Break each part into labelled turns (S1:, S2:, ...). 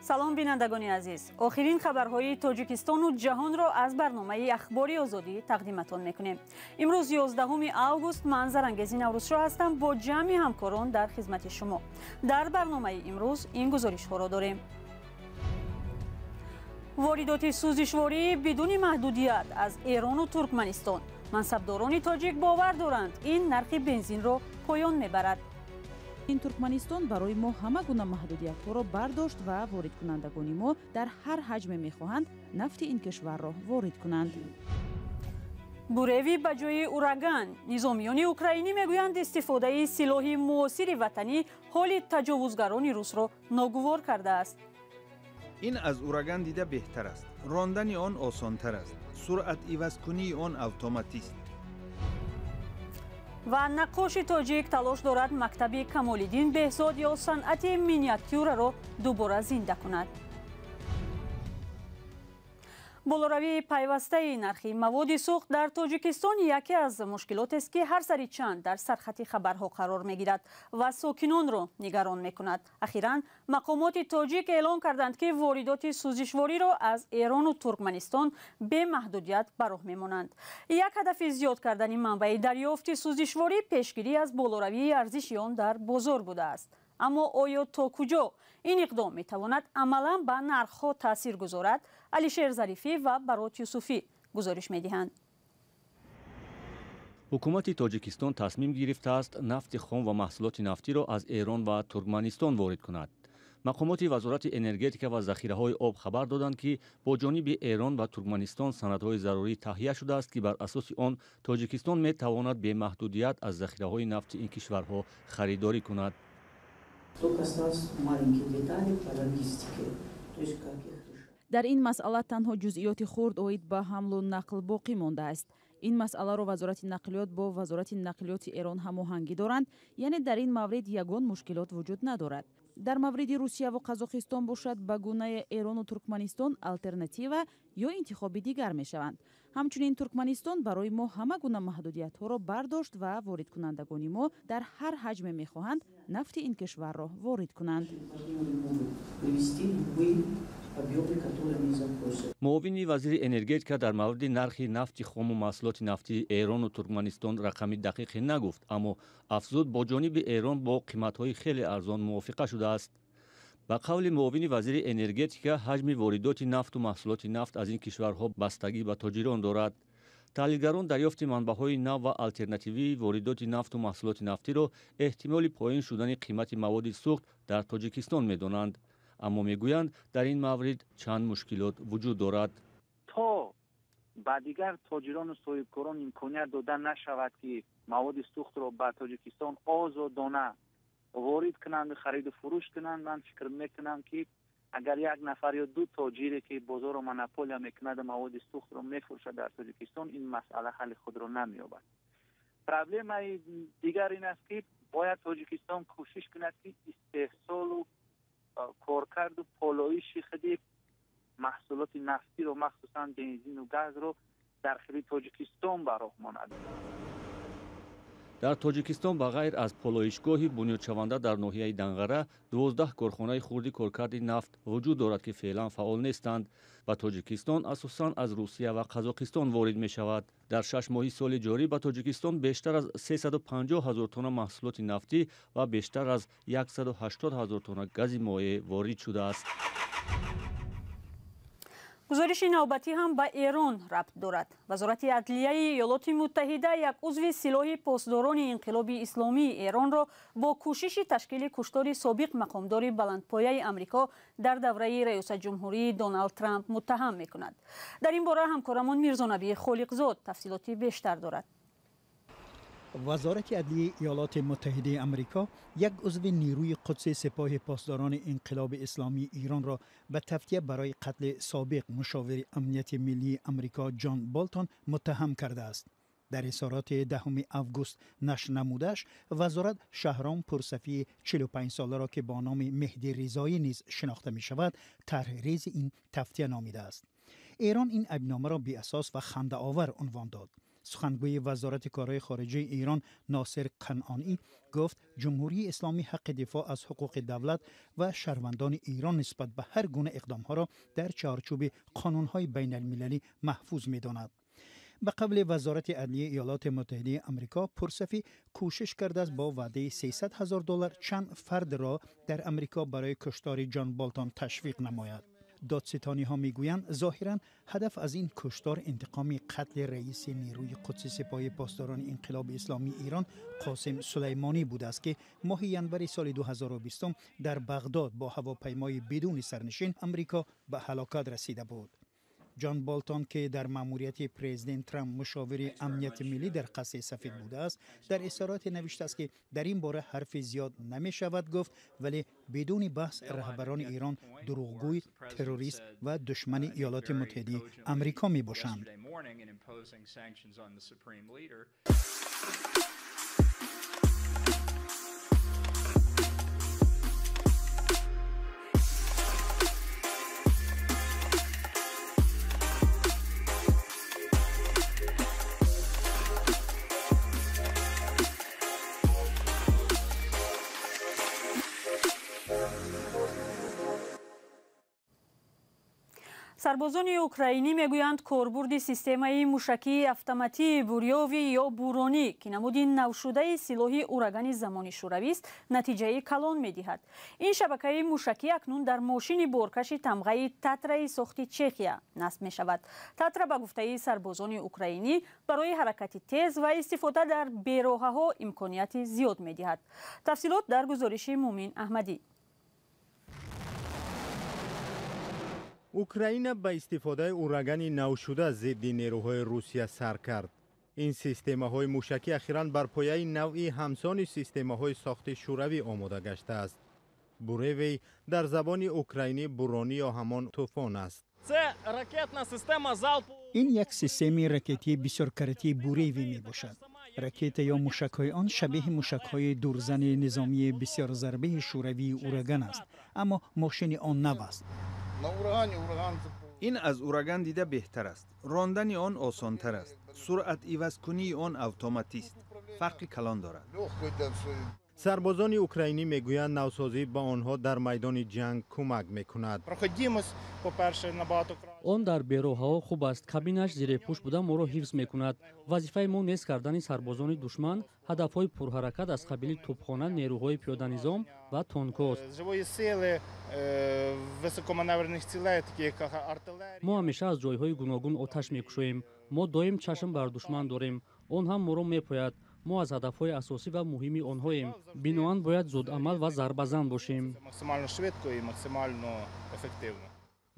S1: Салом, бинандагони азиз. Охирин хабарҳои Тоҷикистону ҷаҳонро аз барномаи Ахбори Озодӣ тақдиматон мекунем. Имрӯз 11 август, ман Зарангези Наврӯзшоҳ ҳастам, бо ҷамъи ҳамкорон дар хизмати шумо. Дар барномаи имрӯз ин гузоришҳоро дорем: воридоти сӯзишворӣ бидуни маҳдудият аз Эрону Туркманистон, мансабдорони тоҷик бовар доранд, ин нархи бензинро поён мебарад.
S2: Ин Туркманистон барои мо ҳама гуна маҳдудиятҳоро бардошт ва воридкунандагони мо дар ҳар ҳаҷме мехоҳанд, нафти ин кишварро ворид кунанд.
S1: Буревий ба ҷои Ураган. Низомиёни украинӣ мегӯянд, истифодаи силоҳи муосири ватанӣ ҳоли таҷовузгарони русро ногувор кардааст.
S3: Ин аз Ураган дида беҳтар аст, рондани он осонтар аст, суръат ивазкунии он автоматист.
S1: Ва наққоши тоҷик талош дорад мактаби Камолиддин Беҳзод ё санъати миниатюраро дубора зинда кунад. Болоравии пайвастаи нархи маводи сӯхт дар Тоҷикистон яке аз мушкилотест, ки ҳар сари чанд дар сархати хабарҳо қарор мегирад ва сокинонро нигарон мекунад. Ахиран мақомоти тоҷик эълон карданд, ки воридоти сӯзишвориро аз Эрону Туркманистон бемаҳдудият ба роҳ мемонанд. Як ҳадафи зиёд кардани манбаи дарёфти сӯзишворӣ пешгирӣ аз болоравии арзиши он дар бозор будааст. Аммо оё то куҷо ин иқдом метавонад амалан ба нархҳо таъсир гузорад? Алишер Зарифӣ ва Барот Юсуфӣ гузориш медиҳанд.
S4: Ҳукумати Тоҷикистон тасмим гирифтааст, нафти хом ва маҳсулоти нафтиро аз Эрон ва Туркманистон ворид кунад. Мақомоти Вазорати энергетика ва захираҳои об хабар доданд, ки бо ҷониби Эрон ва Туркманистон санадҳои зарурӣ таҳия шудааст, ки бар асоси он Тоҷикистон метавонад бемаҳдудият аз захираҳои нафти ин кишварҳо харидорӣ кунад.
S5: Только осталось маленькие детали по логистике, то есть как их решать.
S2: Дар ин масъала танҳо ҷузъиёти хурд оид ба ҳамлу нақл боқӣ мондааст. Ин масъаларо Вазорати нақлиёт бо Вазорати нақлиёти Эрон ҳамоҳангӣ доранд, яъне дар ин маврид ягон мушкилот вуҷуд надорад. Дар мавриди Русияву Қазоқистон бошад, ба гунаи Эрону Туркманистон алтернатива ё интихоби дигар мешаванд. Ҳамчунин Туркманистон барои мо ҳама гуна маҳдудиятҳоро бардошт ва воридкунандагони мо дар ҳар ҳаҷме мехоҳанд, нафти ин кишварро ворид кунанд.
S5: Партнеры могут привезти любые объемы, которые они запросят.
S4: Муовини вазири энергетика дар мавриди нархи нафти хому маҳсулоти нафтии Эрону Туркманистон рақами дақиқе нагуфт, аммо афзуд, бо ҷониби Эрон бо қиматҳои хеле арзон мувофиқа шудааст. Ба қавли муовини вазири энергетика, ҳаҷми воридоти нафту маҳсулоти нафт аз ин кишварҳо бастагӣ ба тоҷирон дорад. Таҳлилгарон дарёфти манбаъҳои нав ва алтернативии воридоти нафту маҳсулоти нафтиро эҳтимоли поён шудани қимати маводи сӯхт дар Тоҷикистон медонанд, аммо мегӯянд, дар ин маврид чанд мушкилот вуҷуд дорад.
S6: То ба дигар тоҷирону соҳибкорон имконият дода нашавад, ки маводи сӯхтро ба Тоҷикистон озодона ворид кунанду хариду фурӯш кунанд, ман фикр мекунам, ки агар як нафар ё ду тоҷире, ки бозорро монополия мекунаду маводи сӯхтро мефурӯшад дар Тоҷикистон, ин масъала ҳалли худро намеёбад. Проблемаи дигар ин аст, ки бояд Тоҷикистон кӯшиш кунад, ки истеҳсолу коркарду полоиши худи маҳсулоти нафтиро, махсусан бензину газро, дар худи Тоҷикистон ба роҳ монад.
S4: Дар Тоҷикистон ба ғайр аз полоишгоҳи бунёдшаванда дар ноҳияи Данғара, 12 корхонаи хурди коркарди нафт вуҷуд дорад, ки феълан фаъол нестанд. Ба Тоҷикистон асосан аз Русия ва Қазоқистон ворид мешавад. Дар 6 моҳи соли ҷорӣ ба Тоҷикистон бештар аз 350 ҳазор тонна маҳсулоти нафтӣ ва бештар аз 180 ҳазор тонна гази моеъ ворид шудааст.
S1: Гузориши навбатӣ ҳам ба Эрон рабт дорад. Вазорати адлияи Иёлоти Муттаҳида як узви Силоҳи Посдорони Инқилоби Исломии Эронро бо кӯшиши ташкили куштори собиқ мақомдори баландпояи Амрико дар давраи раёсатҷумҳурии Доналд Трамп муттаҳам мекунад. Дар ин бора ҳамкорамон Мирзонабии Холиқзод тафсилоти бештар дорад.
S7: Вазорати адлияи Иёлоти Муттаҳидаи Амрико як узви Нерӯи Қудси Сипоҳи Посдорони Инқилоби Исломии Иронро ба тавтия барои қатли собиқ мушовири амнияти миллии Амрико Ҷон Болтон муттаҳам кардааст. Дар изҳороти 10 август нашр намудааш, вазорат Шаҳром Пурсафии 45-соларо, ки бо номи Меҳдӣ Ризоӣ низ шинохта мешавад, тарҳрези ин тавтия номидааст. Эрон ин айбномаро беасос ва хандаовар унвон дод. Сухангӯи Вазорати корҳои хориҷаи Эрон Носир Канъонӣ гуфт Ҷумҳурии Исломӣ ҳаққи дифоъ аз ҳуқуқи давлат ва шаҳрвандони Эрон нисбат ба ҳар гуна иқдомҳоро дар чаҳорчӯби қонунҳои байналмилалӣ маҳфуз медонад. Ба қавли Вазорати адлияи Иёлоти Муттаҳидаи Амрико, Пурсафӣ кӯшиш кардааст бо ваъдаи $300,000 чанд фардро дар Амрико барои куштори Ҷон Болтон ташвиқ намояд. Додситониҳо мегӯянд зоҳиран ҳадаф аз ин куштор интиқоми қатли раиси нерӯи Қудси Сипоҳи Посдорони Инқилоби Исломии Эрон Қосим Сулаймонӣ будааст, ки моҳи январи соли 2020 дар Бағдод бо ҳавопаймои бидуни сарнишин Амрико ба ҳалокат расида буд. Ҷон Болтон, ки дар маъмурияти президент Трамп мушовири амнияти миллӣ дар Қасри Сафед будааст, дар изҳороте навиштааст, ки дар ин бора ҳарфи зиёд намешавад гуфт, вале бидуни баҳс раҳбарони Эрон дурӯғгӯй, террорист ва душмани Иёлоти Муттаҳидаи Амрико мебошанд.
S1: Сарбозони украинӣ мегӯянд корбурди системаи мушакии автоматии Бурёвӣ ё Буронӣ, ки намуди навшудаи силоҳи урагани замони шӯравист, натиҷаи калон медиҳад. Ин шабакаи мушакӣ акнун дар мошини боркаши тамғаи Татраи сохти Чехия насб мешавад. Татра, ба гуфтаи сарбозони украинӣ, барои ҳаракати тез ва истифода дар бероҳаҳо имконияти зиёд медиҳад. Тафсилот дар гузориши Мумин Аҳмадӣ.
S8: Украина ба истифодаи урагани навшуда зидди нерӯҳои Русия сар кард. Ин системаҳои мушакӣ ахиран бар пояи навъи ҳамсони системаҳои сохти шӯравӣ омода гаштааст. Буревей дар забони украинӣ буронӣ ё ҳамон тӯфон аст.
S7: Ин як системаи ракетии бисёркаратии Буревӣ мебошад. Ракета ё мушакҳои он шабеҳи мушакҳои дурзани низомии бисёрзарбаи шӯравии ураган аст, аммо мошини он нав аст.
S3: Ин аз ураган дида беҳтар аст. Рондани он осонтар аст. Суръативазкунии он автоматист. Фарқи калон дорад.
S8: Сарбозони украинӣ мегӯянд навсозӣ ба онҳо дар майдони ҷанг кӯмак мекунад.
S9: Он дар бероҳаҳо хуб аст. Кабинаш зирепӯш буда моро ҳифз мекунад. Вазифаи мо нест кардани сарбозони душман, ҳадафҳои пурҳаракат аз қабили тӯбхона, нерӯҳои пиёданизом ва тонкост. Мо ҳамеша аз ҷойҳои гуногун оташ мекушоем. Мо доим чашм бар душман дорем. Он ҳам моро мепояд. Мо аз ҳадафҳои асосӣ ва муҳими онҳоем. Биноан бояд зудамал ва зарбазан бошем.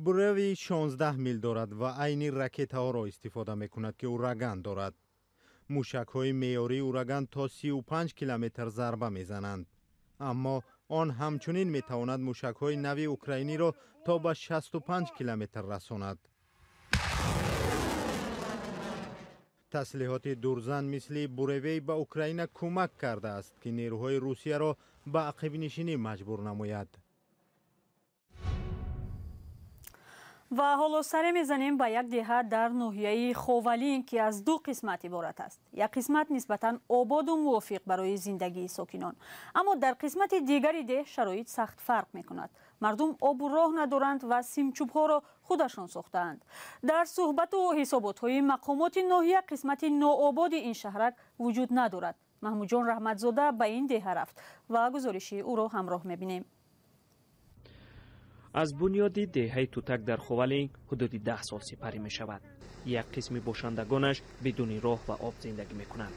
S8: Буреви 16 мил дорад ва айни ракетаҳоро истифода мекунад, ки ураган дорад. Мушакҳои меъёрии ураган то 35 километр зарба мезананд. Аммо он ҳамчунин метавонад мушакҳои нави украиниро то ба 65 километр расонад. Таслиҳоти дурзан мисли Буревей ба Украина кӯмак кардааст, ки нерӯҳои Русияро ба ақибнишинӣ маҷбур намояд.
S1: Ва ҳоло саре мезанем ба як деҳа дар ноҳияи Ховалин, ки аз ду қисмат иборат аст. Як қисмат нисбатан ободу мувофиқ барои зиндагии сокинон, аммо дар қисмати дигари деҳ шароит сахт фарқ мекунад. Мардум обу роҳ надоранд ва симчӯбҳоро худашон сохтаанд. Дар суҳбату ҳисоботҳои мақомоти ноҳия қисмати ноободи ин шаҳрак вуҷуд надорад. Маҳмудҷон Раҳматзода ба ин деҳа рафт ва гузориши ӯро ҳамроҳ мебинем.
S10: Аз бунёди деҳаи Тутак дар Ховалинг ҳудуди 10 сол сипарӣ мешавад. Як қисми бошандагонаш бидуни роҳ ва об зиндагӣ мекунанд.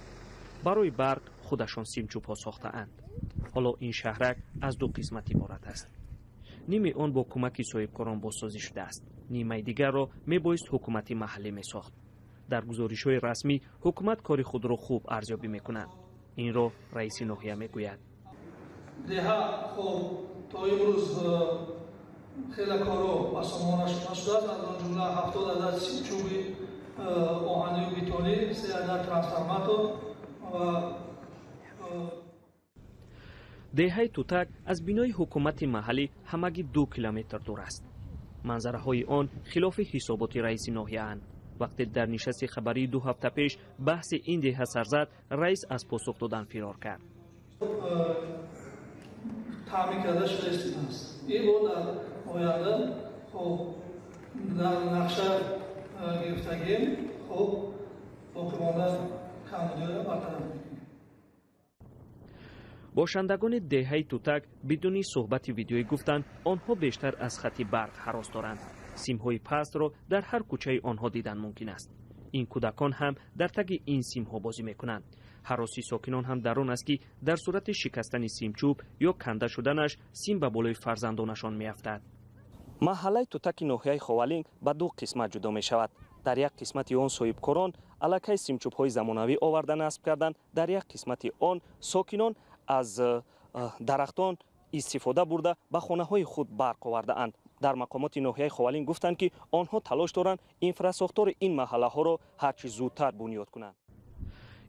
S10: Барои барқ худашон симчӯбҳо сохтаанд. Ҳоло ин шаҳрак аз ду қисмат иборат аст. Ними он бо кӯмаки соҳибкорон бозсозӣ шудааст. Нимаи дигарро мебоист ҳукумати маҳаллӣ месохт. Дар гузоришҳои расмӣ ҳукумат кори худро хуб арзёбӣ мекунад. Инро раиси ноҳия мегӯяд.
S11: Деҳа хоб то имрӯз хеле корҳо ба сомона шудааст, аз он ҷумла 70 адад симчӯби оҳанию бетонӣ, 3 адад трансформатор ва
S10: Деҳаи Тутак аз бинои ҳукумати маҳаллӣ ҳамагӣ 2 километр дур аст. Манзараҳои он хилофи ҳисоботи раиси ноҳияанд. Вақте дар нишасти хабарии 2 ҳафта пеш баҳси ин деҳа сар зад, раис аз посух додан фирор кард.
S11: Таъмин карда шуда истодааст. Ин бо дар оянда хоб дар нақша гирифтагием, хоб боқимонда камбудиҳоро бартараф мекунем.
S10: Бошандагони деҳаи Тутак бидуни суҳбати видеоӣ гуфтанд, онҳо бештар аз хати барқ ҳарос доранд. Симҳои пастро дар ҳар кӯчаи онҳо дидан мумкин аст. Ин кӯдакон ҳам дар таги ин симҳо бозӣ мекунанд. Ҳароси сокинон ҳам дар он аст, ки дар сурати шикастани симчӯб ё канда шуданаш сим ба болои фарзандонашон меафтад. Маҳаллаи Тутаки ноҳияи Ховалинг ба 2 қисмат ҷудо мешавад. Дар як қисмати он соҳибкорон аллакай симчӯбҳои замонавӣ оварда насб карданд, дар як қисмати он сокинон аз дарахтон истифода бурда ба хонаҳои худ барқ овардаанд. Дар мақомоти ноҳияи Ховалинг гуфтанд, ки онҳо талош доранд инфрасохтори ин маҳаллаҳоро ҳарчи зудтар бунёд кунанд.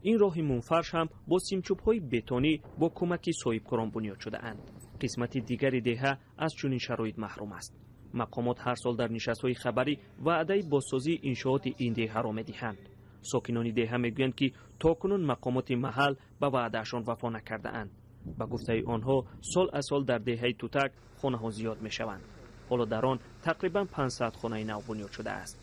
S10: Ин роҳи мунфарш ҳам бо симчӯбҳои бетонӣ бо кӯмаки соҳибкорон бунёд шудаанд. Қисмати дигари деҳа аз чунин шароит маҳрум аст. Мақомот ҳар сол дар нишастҳои хабарӣ ваъдаи бозсозии иншооти ин деҳаро медиҳанд. Сокинони деҳа мегӯянд, ки то кунун мақомоти маҳал ба ваъдаашон вафо накардаанд. Ба гуфтаи онҳо сол аз сол дар деҳаи Тутак хонаҳо зиёд мешаванд. Ҳоло дар он тақрибан 500 хонаи нав бунёд шудааст.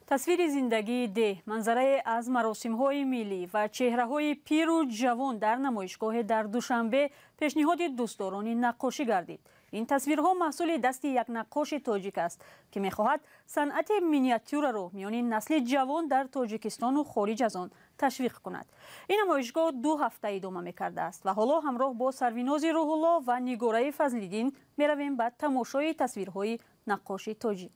S1: Тасвири зиндагии деҳ, манзарае аз маросимҳои миллӣ ва чеҳраҳои пиру ҷавон дар намоишгоҳе дар Душанбе пешниҳоди дӯстдорони наққошӣ гардид. Ин тасвирҳо маҳсули дасти як наққоши тоҷик аст, ки мехоҳад санъати миниатюраро миёни насли ҷавон дар Тоҷикистону хориҷ аз он ташвиқ кунад. Ин намоишгоҳ 2 ҳафта идома мекардааст ва ҳоло ҳамроҳ бо Сарвинози Рӯҳулло ва Нигораи Фазлиддин меравем ба тамошои тасвирҳои наққоши тоҷик.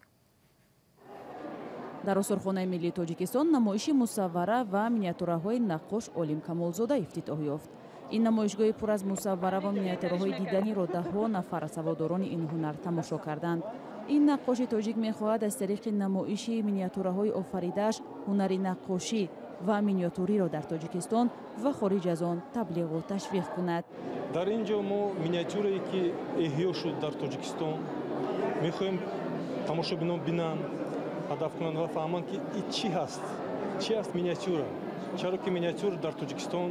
S2: Дар осорхонаи миллии Тоҷикистон намоиши мусаввара ва миниатюраҳои наққош Олим Камолзода ифтитоҳ ёфт. Ин намоишгоҳи пур аз мусаввара ва миниатюраҳои диданиро даҳҳо нафар аз ҳаводорони ин ҳунар тамошо карданд. Ин наққоши тоҷик мехоҳад аз тариқи намоиши миниатюраҳои офаридааш ҳунари наққошӣ ва миниатюриро дар Тоҷикистон ва хориҷ аз он таблиғу ташвиқ кунад.
S12: Дар ин ҷо мо миниатюрае, ки эҳё шуд дар Тоҷикистон, мехоҳем тамошобинон бинанд, ҳадаф кунанд ва фаҳманд, ки ин чӣ ҳаст, чӣ ҳаст миниатюра. Чаро ки миниатюр дар Тоҷикистон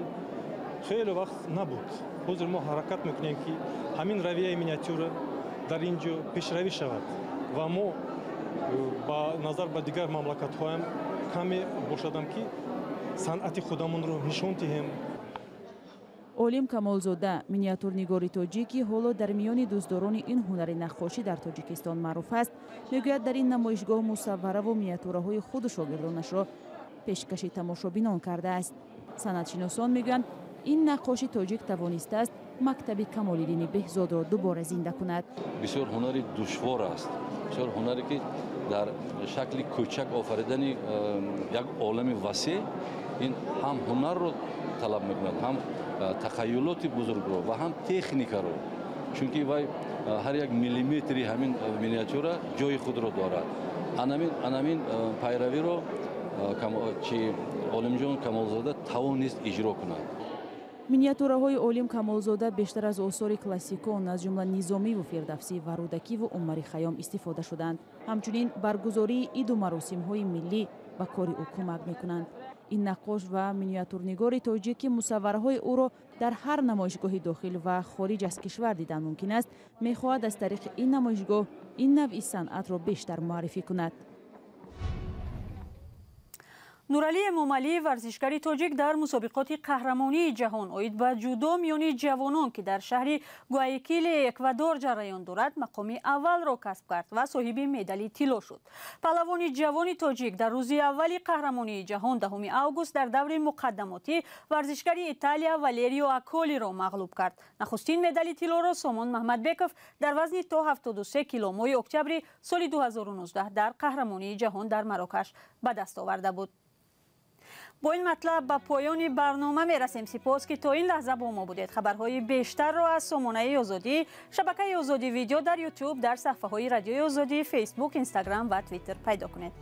S12: хеле вақт набуд. Ҳозир мо ҳаракат мекунем, ки ҳамин равияи миниатюра дар ин ҷо пешравӣ шавад ва мо ба назар ба дигар мамлакатҳоям каме бошадам, ки санъати худамонро нишон диҳем.
S2: Олим Камолзода, миниатюрнигори тоҷик, ки ҳоло дар миёни дӯстдорони ин ҳунари наққошӣ дар Тоҷикистон маъруф аст, мегӯяд дар ин намоишгоҳ мусаввараву миниатюраҳои худу шогирдонашро пешкаши тамошобинон кардааст. Санъатшиносон мегӯянд, ин наққоши тоҷик тавонистааст мактаби Камолиддини Беҳзодро дубора зинда кунад.
S13: Бисёр ҳунари душвор аст, бисёр ҳунаре, ки дар шакли кӯчак офаридани як олами васеъ, ин ҳам ҳунарро талаб мекунад, ҳам тахайюлоти бузургро ва ҳам техникаро, чунки вай ҳар як миллиметри ҳамин миниатюра ҷои худро дорад. Анамин пайравиро чи Олимҷон Камолзода тавонист иҷро кунад.
S2: Миниатюраҳои Олим Камолзода бештар аз осори классикон, аз ҷумла Низомиву Фирдавсӣ ва Рӯдакиву Умари Хайём истифода шуданд. Ҳамчунин баргузории иду маросимҳои миллӣ ба кори ӯ кӯмак мекунанд. Ин наққош ва миниатюрнигори тоҷик, ки мусаввараҳои ӯро дар ҳар намоишгоҳи дохил ва хориҷ аз кишвар дидан мумкин аст, мехоҳад аз тариқи ин намоишгоҳ ин навъи санъатро бештар муаррифӣ кунад.
S1: Нуралӣ Эмомалӣ, варзишгари тоҷик, дар мусобиқоти қаҳрамонии ҷаҳон оид ба ҷудо миёни ҷавонон, ки дар шаҳри Гуайкили Эквадор ҷараён дорад, мақоми аввалро касб кард ва соҳиби медали тилло шуд. Паҳлавони ҷавони тоҷик дар рӯзи аввали қаҳрамонии ҷаҳон 10 август дар даври муқаддамотӣ варзишгари Италия Валерио Аколиро мағлуб кард. Нахустин медали тиллоро Сомон Маҳмадбеков дар вазни то 73 кило моҳи октябри соли 2019 дар қаҳрамонии ҷаҳон дар Марокаш ба даст оварда буд. Бо ин матлаб ба поёни барнома мерасем. Сипос, ки то ин лаҳза бо мо будед. Хабарҳои бештарро аз сомонаи Озодӣ, шабакаи Озодӣ видео дар Ютуб, дар саҳфаҳои Радиои Озодӣ, Фейсбук, Инстаграм ва Твиттер пайдо кунед.